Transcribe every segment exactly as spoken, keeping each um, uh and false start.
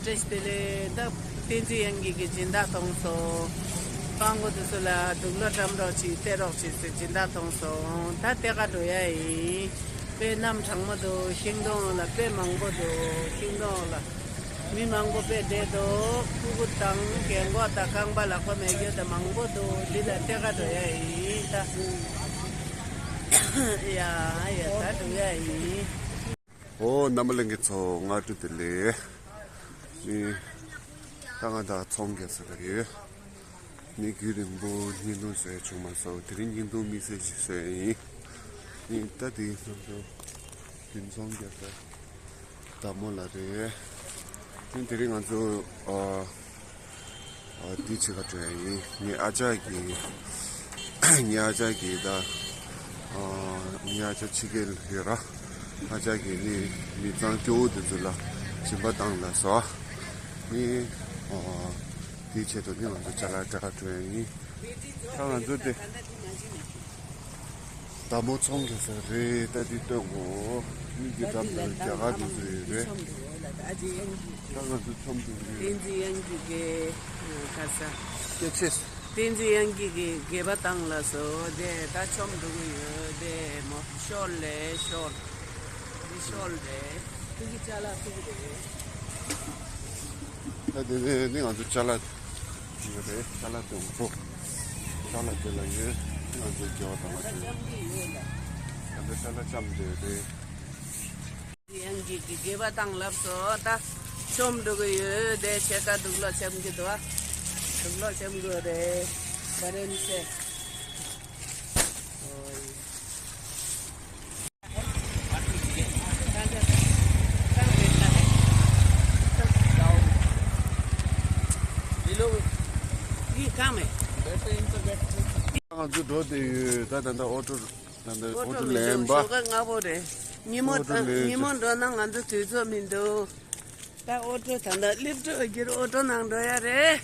བཀྲ་ཤིས་བདེ་ལེགས། ད་བསྟན་འཛིན་དབྱངས་སྐྱིད་ཀྱི་སྦྱིན་བདག་མཐོང་སོང་། སྤྲང་པོ་དེ་ཚོ་ལ་དུག་ལོག་བཀྲམ་རོགས་གྱིས། སྟེར་རོགས་གྱིས་ཟེར་སྦྱིན་བདག་མཐོང་སོང་། ད་དེ་ག་འགྲོ་ཡ་ཡིན། དཔེ་གནམ་གྲང་མོ་འདུག་ཤིང་སྡོང་ལ་དཔེ་མང་པོ་འདུག་ཤིང་སྡོང་ལ་མི་མང་པོ་དཔེ་བསྡད་འདུག་སྤུ་གུ་དང་རྒན་གོག་དང་རྐང་པ་ལག་པ་མེད་རྒྱུ་དང་མང་པོ་འདུག་འདི་ལ་དེ་ག་འགྲོ་ཡ་ཡིན་ད། ཡ་ཡ་ད་འགྲོ་ཡ་ཡིན། ཨོ་རྣམ་པ་ལྷན་རྒྱས་ཚོ་སྔ་དྲོ་བདེ་ལེགས། ནི་ད་ང་དང་ཚོང་རྒྱག་ས་ག་རེད། ནི་རྒྱུན་རིང་པོ་བརྙན་ཐུང་བཟོས་བྱུང་མ་སོང་། དེ་རིང་བརྙན་ཐུང་དམིགས་བསལ་ཞིག་བཟོས་ཡིན། ནི་ད་དེ་ང་ཚོ་རྒྱུན་ཚོང་རྒྱག་ས་བདག་མོ་ལགས་རེད། ནི་དེ་རིང་ང་ཚོ་ཨ། ཨ་འདི་ཆེ་ག་འགྲོ་ཡ་ཡིན། ངའི་ཨ་ཅག་གི་ངའི་ཨ་ཅག་གི་ད་ཨ་ངའི་ཨ་ཅག་ཕྱི་རྒྱལ་ཡོད་ར། ཨ་ཅག་གི་ནི་མི་ཚང་སྐྱོ་བོ་དེ་ཚོ་ལ་སྦྱིན་པ་བཏང་ལ་སོ། ནི་ཨ་འདི་ཆེད་དུ་ནི་ང་ཚོ་ཅ་ལག་སྤྲད་ག་འགྲོ་ཡ་ཡིན། ད་ང་ཚོ་དེ། བདག་མོ་ཚོང་རྒྱག་ས་རེད། ད་འདི་སྟོན་གོ། མི་འདི་འགྲམ་དུ་རྒྱ་གར་དེ་ཚོ་ཡོད་རེད། ད་ང་ཚོ་ཆོམ་འདུག་ཡོད། བསྟན་འཛིན་དབྱངས་སྐྱིད་ཀྱི་ཁ་ས། སྐད་ཆེ། བསྟན་འཛིན་དབྱངས་སྐྱིད་ཀྱི་སྒལ་པ་བཏང་ལ་སོ། དེ་ད་ཆོམ་འདུག་ཡོད་དེ་མོ། ཤོར་ལེ་ཤོར། འདི་ཤོར་རེད། ཐུག་གི་ཅ་ལག་ཐུག་གི་རེད། ད་དེ་ནས་ནི་ང་ཚོ་ཅ་ལག་ཡོད་རེད། ཅ་ལག་དེ་འོང་ཚོ། ཅ་ལག་དེ་ལ་ཡོད། ང་ཚོ་རྒྱལ་བ་དང་ལ་ཞོན། ད་ལྟ་ཅ་ལག་ཅམ་དེ་རེད། དབྱངས་སྐྱིད་ཀྱི་སྒལ་པ་བཏང་ལབ་སོ། ད་ཆོམ་འགྲོ་གི་ཡོད་དེ་ཆེ་ཀ་དུག་ལོག་ཆམ་གི་འདུག་ཨ། དུག་ལོག་ཆམ་གི་རེད། བ་རན་སེ། ང་ཚོ་འགྲོ་བསྡད་ཡོད། ད་ད་ད་ཨོ་ཊོ། ད་ད་ཨོ་ཨོ་ཊོ་ཊོ་མི་ལེན་འདུག་པ། ཞོགས་ཀ་སྔ་པོ་རེད། ཉིན་མོ་ཨོ་ཊོ་ལེན་ཉིན་མོ་འགྲོ་ན་ང་ཚོ་དུས་ཚོད་མི་འདུག་ད་ཨོ་ཊོ་ད་ད་སླེབས་འགྲོ་རྒྱུར་ཨོ་ཊོ་ནང་འགྲོ་ཡ་རེད།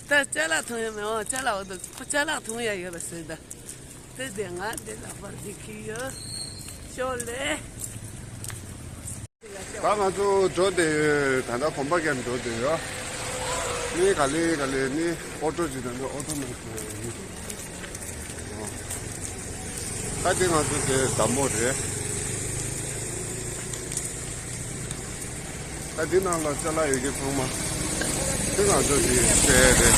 ད་ཅ་ལག་འཐུང་ཡ་མེད་འོ། ཅ་ལག་འོ་དོ་ཅ་ལག་འཐུང་ཡ་ཡོད་པ་ཟེར་ད། དེ་དེ་ང་དེ་ལག་པར་འདི་ཁྱེར་ཡོད། ཤོག་ལེ། ད་ང་ཚོ་འགྲོ་བསྡད་ཡོད། ད་ལྟ་གོམ་པ་བརྒྱབ་འགྲོ་བསྡད་ཡོད། ནི་ག་ལེ་ག་ལེ་ནི་ཨོ་ཊོ་ཅིག་ད་ལྟ་ཨོ་ཊོ་ནང་ཞུགས་ཡོད། ད་དེ་ང་ཚོ་དེ་བདག་མོ་རེད། ད་འདི་ནང་ལ་ཅ་ལག་ཡོད་ཀྱི་ཚང་མ། དེ་ང་ཚོ་གི་ཟས་རེད། ད་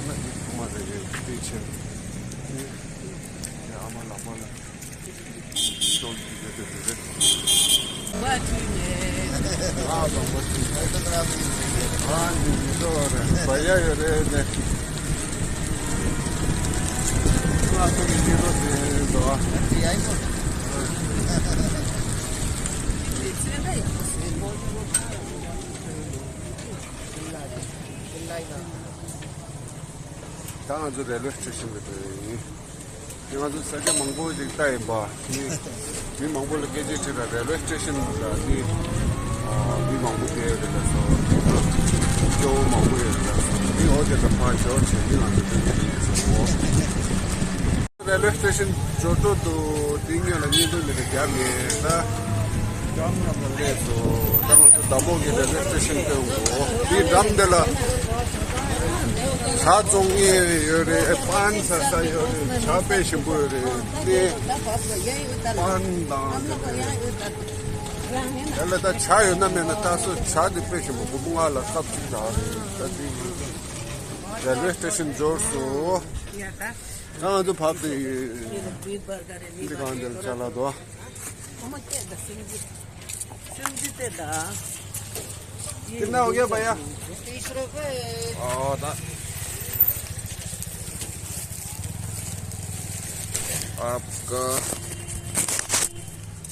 ནི་འདི་ཚང་མ་རེད། རེད་དེ་ཆེ། དེ་ཨ་མ་ལགས་པ་ལ། ཤོག་ཅིག་རེད་དེ་རེད། ད་ང་ཚོ་རེལ་ཝེ་སི་ཊེ་ཤན་གྱི་འགྲོ་ཡ་ཡིན། ང་ཚོ་ས་ཆ་མང་པོ་ཞིག་ལྟ་ཡིན་པ། ནི་མི་མང་པོ་ལ་སྐད་ཆ་དྲིས་ལ་རེལ་ཝེ་སི་ཊེ་ཤན་ལ་ནི་མི་མང་པོ་བསྡད་ཡོད་རེད་ལ་སོ། སྐྱོ་བོ་མང་པོ་ཡོད་རེད་ལ་སོ། ནི་འོ་དེ་ལ་ཕར་འབྱོར་བྱས་ནི་ང་ཚོ་སྐད་ཆ་དྲིས་ཡིན་སོ། རེལ་ཝེ་སི་ཊེ་ཤན་འབྱོར་ཐོག་ཏུ་དེ་སྔོན་ལ་བརྙན་ཐུང་མི་ལ་རྒྱབ་ནས་ད། འགྲམ་མཉམ་ལ་སླེབས་སོ། ད་ང་ཚོ་བདག་མོ་གི་རེལ་ཝེ་སི་ཊེ་ཤན་སྟོན་གོ། དེའི་འགྲམ་དེ་ལ་ཇ་བཙོང་མཁན་ཡོད་རེད། པན་ཟ་ས་ཡོད་རེད། ཇ་དཔེ་ཞིམ་པོ་ཡོད་རེད། དེ་པན་དང་དེ་ལ་ད་ཇ་ཡོད་ན་མེད་ན་ད་སོ་ཇ་དེ་དཔེ་ཞིམ་པོ། སྒོར་མོ་ལྔ་ལ་ཀབ་གཅིག་རག་རེད། ད་དེ་རེལ་ཝེ་སི་ཊེ་ཤན་འབྱོར་སོ། ད་ང་ཚོ་བབས་ཏེ་འདི་གང་དེ་ལ་ཅ་ལག་དོ། कितना हो गया भैया? तीस रुपए। और दा-, आपका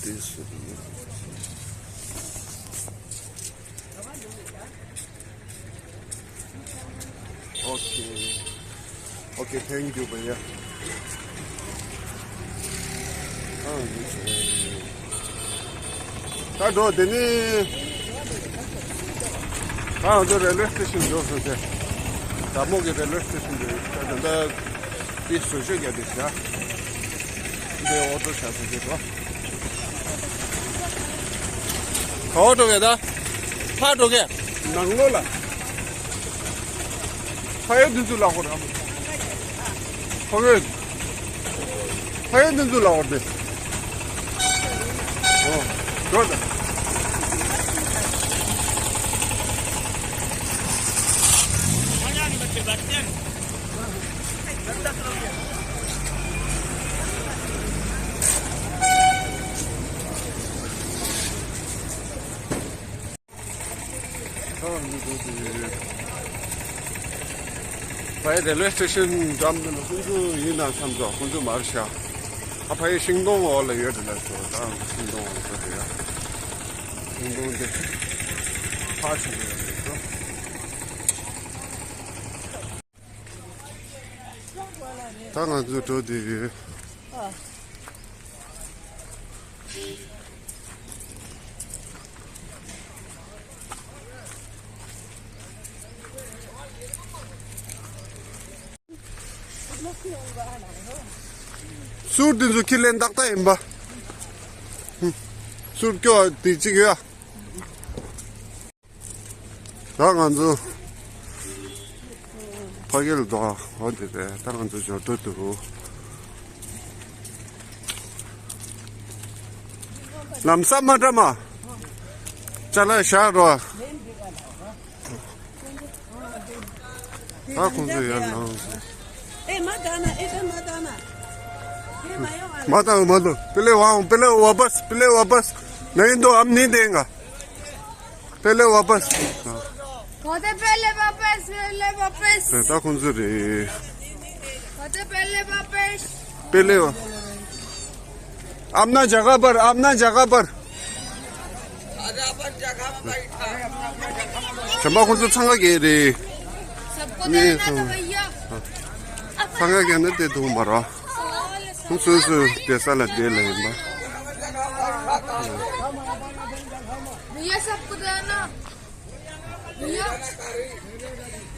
तीस रुपये। Okay. Okay, thank you, भैया. ད་འགྲོ་དེ་ནི་ད་ང་ཚོ་རེལ་ཝེ་སི་ཊེ་ཤན་འགྲོ་སོང་ཚེ། བདག་མོ་གི་རེལ་ཝེ་སི་ཊེ་ཤན་འགྲོ་ཡིན། ད་ད་ལྟ་དེ་བཟོ་བཅོས་རྒྱག་དེ་བྱ། འདི་ཨོ་ཊོ་བཞག་ས་དེ་རེད། ག་པར་འགྲོ་གི་ད། ཕར་འགྲོ་གི། ནང་ལོགས་ལ། ཕ་ཡུལ་དུས་ཚོད་ལ་ཧོ་ར། ཕ་ཡུལ། ཕ་ཡུལ་དུས་ཚོད་ལ་ཧོ་ར་དེ། ཨོ། འགྲོ་ད། ཕ་ཡུལ་རེལ་ཝེ་སི་ཊེ་ཤན་འགྲམ་དུ་ཁོང་ཚོ་ཡིན་ན་བསམ་ཚོགས། ཁོང་ཚོ་མར་བཞག་ཨ་ཕ་ཡུལ་ཤིང་སྡོང་འོག་ལ་ཡོད་དེ་ལ་ཚོ། ད་ཤིང་སྡོང་འོག་ཚོ་དེ་ཡ། ཤིང་སྡོང་དེ་ཕར་ཕྱིན་ཡོད་རེད་ཚོ། ད་ང་ཚོ་འགྲོ་བསྡད་ཡོད། གསུར་དེ་ཚོ་ཁྱི་ལེན་ཏག་ཏག་ཡིན་པ། གསུར་སྐྱོ་དེ་གཅིག་ཡོད། ད་ང་ཚོ་ཕ་གིར་འགྲོ་འོ་དེ་རེད། ད་ང་ཚོ་འབྱོར་འགྲོ་འདུག་ལམ་ས་མ་འདྲ་མ། ཅ་ལག་བཞག་རོགས། ད་ཁོང་ཚོ་ཡར་ལངས་སོང་། ए, मत आना, इधर मत आना। ये भाइयों, आ- मत आओ, मत आओ। पहले वहाँ, पहले वापस, पहले वापस। नहीं तो हम नहीं देंगे। पहले वापस। हाँ। कहते पहले वापस, पहले वापस। ད་ཁོང་ཚོ་རེད། कहते पहले वापस। पहले वा- अपना जगह पर, अपना जगह पर। कहाँ पर जगह बैठा? གཞན་པ་ཁོང་ཚོ་འཚང་ཁ་རྒྱག་རེད། सबको देना तो भैया। འཚང་ཁ་རྒྱག་ན་དེ་འདུག་མ་རེད། ཁོང་སོ་སོའི་བསྡད་ས་ལ་བསྡད་ལ་ཡིན་པ། भैया सबको देना। भैया।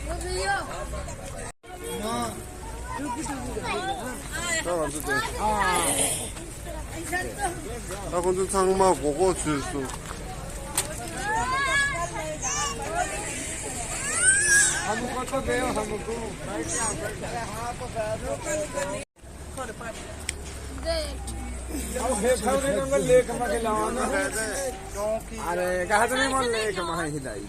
ओ भैया। ད་ང་ཚོ་དེ། ད་ཁོང་ཚོ་ཚང་མ་མགོ་སྐོར་ཚུད་སོང་། अरे, कहा तो नहीं, मन ले कमाई ही लाई।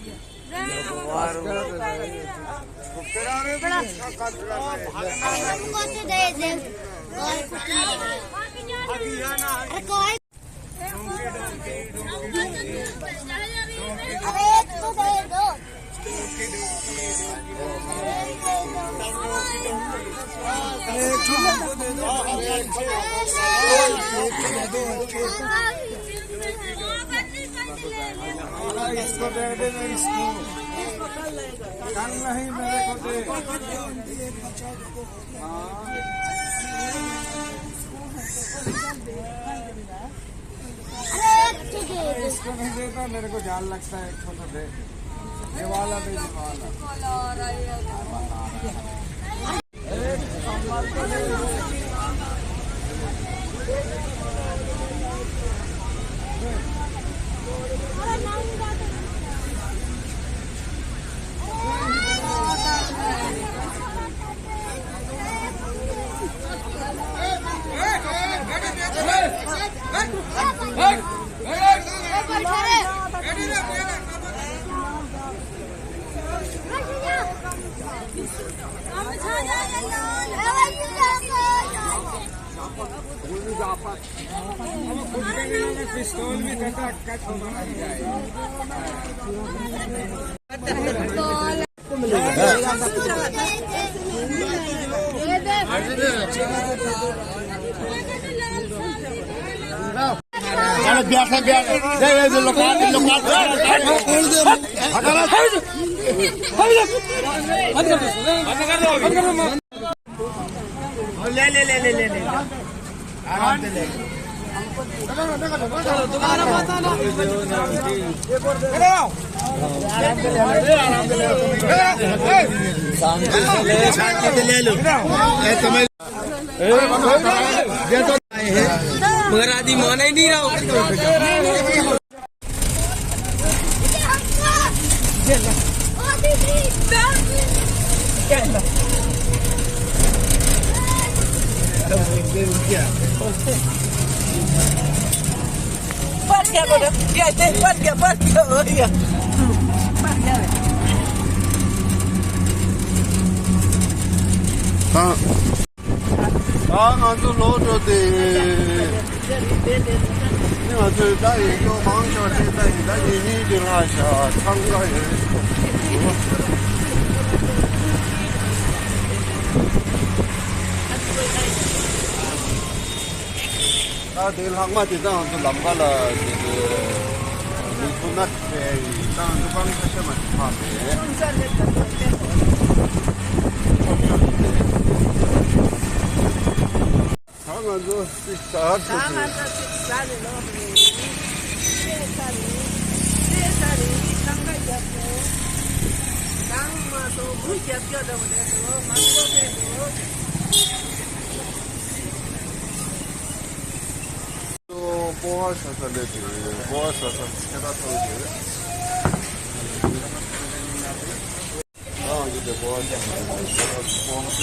इसको दे दे, इसको। कल नहीं, मेरे को दे। हाँ। इसको नहीं देता, मेरे को जान लगता है, एक फोटो दे। ये वाला दे, ये वाला। ले, ले, ले, ले, ले, ले। आराम से ले। दोबारा मत आना। शांति से ले, शांति से ले लो। ए, तुम्हें मगर आदि मनै नै रह्यो। पट गया, पट गया, पट गया, पट गया, हो गया। ད་ང་ཚོ་ལོག་འགྲོ་དེ། ང་ཚོའི་ད་ཡིན་ཀྱོ་མང་ཤོས་དེ་ད་ཡིན་ད་ཡིན་ནི་དེ་ལ་ཤ་ཚང་ག་ཡོད། ད་དེ་ལྷག་མ་དེ་ད་ང་ཚོ་ལམ་ཁ་ལ་དེ་དེ་མི་ཚོ་ན་དེ་ད་ང་ཚོ་གང་ཁ་ཤས་མ་ཞིག་ཕ་མེད། ད་ང་ཚོ་ཅིག་ཟ་ཧར་ད་ཚོ་ང་ཚོ་ཅིག་ཟ་རེ་ལོག་རེ་ཡིན། ཤེས་ས་རེ་ཤེས་ས་རེ་ཡིན། གང་ག་རྒྱབ་ཚོ་གང་མ་སོ་མུ་རྒྱབ་རྒྱབ་འདྲ་བོ་རེད་འགྲོ། མ་འགྲོ་རེད་འགྲོ། སྤོ་བ་ས་ས་ལས་དེ་སྤོ་བ་ས་ས་ཁྱེད་ད་ཐོན་དེ། ཨང་ཡོད་པའི་སྤོ་བ་ས་ས་ལས་སྤོ་བ་ས་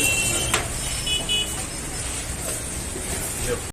ས།